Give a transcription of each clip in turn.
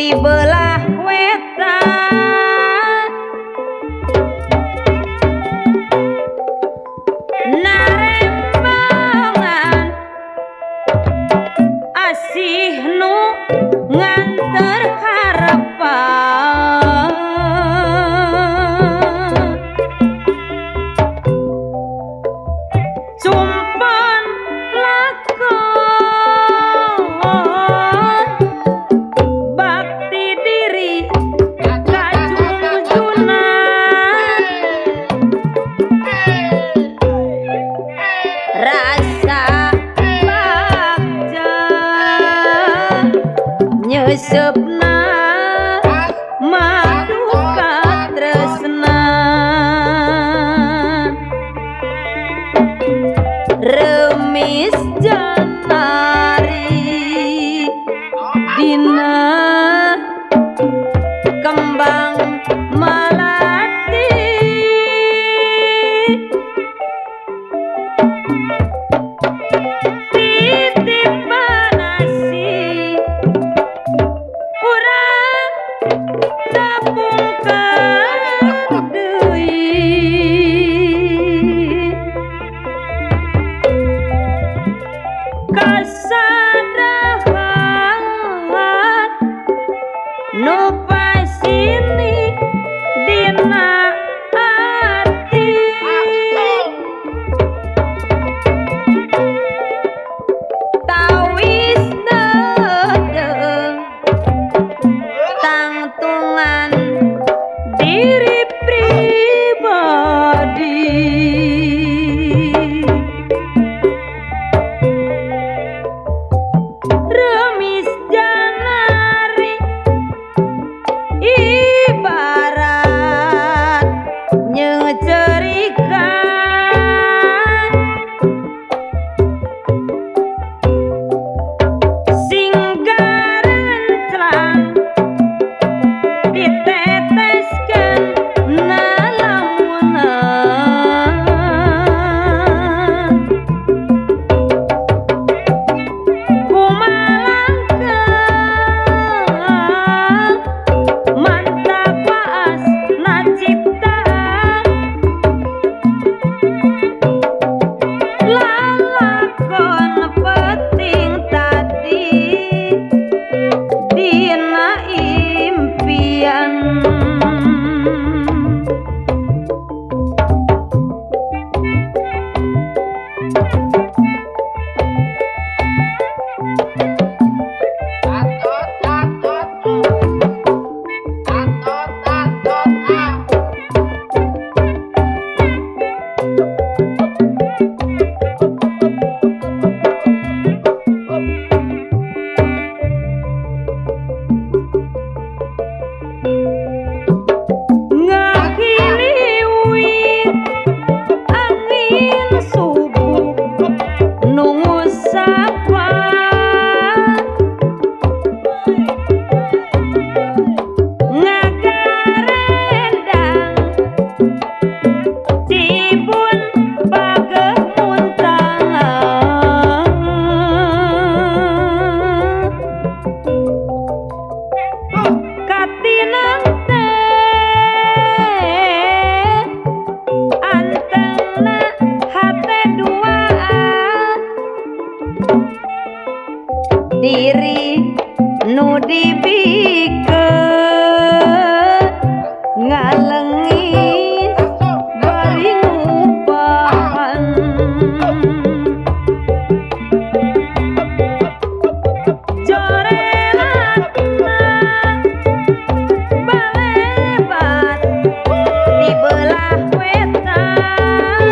Di belah wetan narembangan asih nu nganter harapan sumpon lakon bakti diri kajungjunan rasa bagja nyesepna madu katresna remis janari dina kembang melati titipan asih urang tepungkeun deui kasarahan nu pasini dina ati tawis deudeuh tangtungan diri pribadi remis janari ibarat nyecerikan sing garenclang diteteskeun nalaunan kumalangkeun mantap paas nacipta lalakon penting tadi dina impian. Atot atot atot atot ah. Ngahiliwit angin subuh nu ngusapa ngagarendang cibun bageuh muntang katineng teh antengna hate duaan diri nu dibikeun ngalengis bari ngupahan corelatna balebat di belah wetan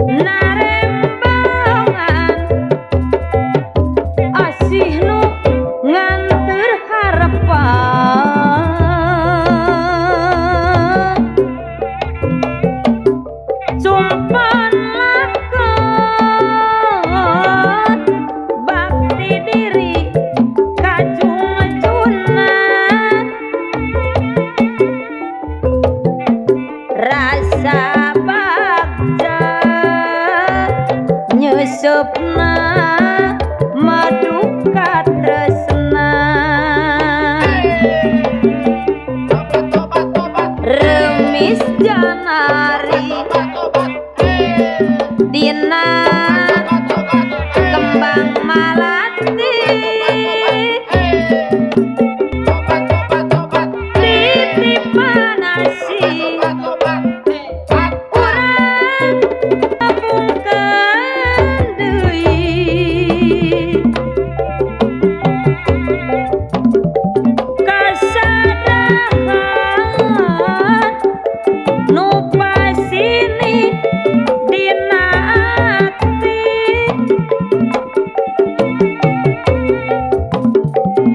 narembangan Remis Janari dina kembang malati titipan asih urang embungkeun deui kasadahan nu pasini dina ati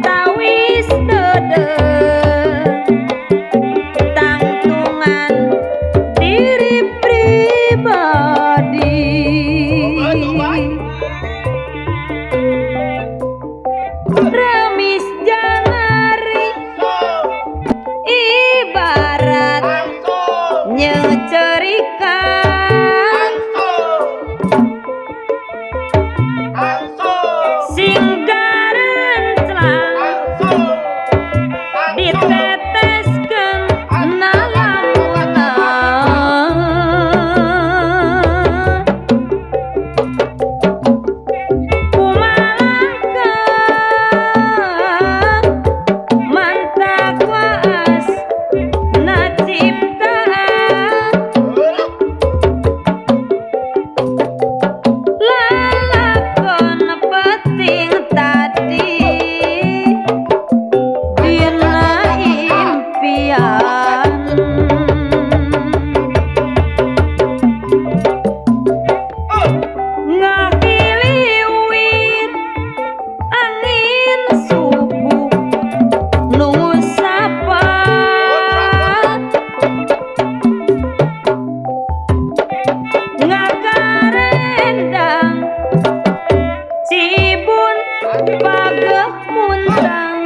tawis deudeuh tangtungan diri pribadi Remis Janari ibarat nyecerika sing garenclang diteteskeun na lamunna kumalangkah mantak waas na ciptaan lalakon penting tadi dina impian ngahiliwir angin subuh nu sapa ngakarendang cibun pageh muntang.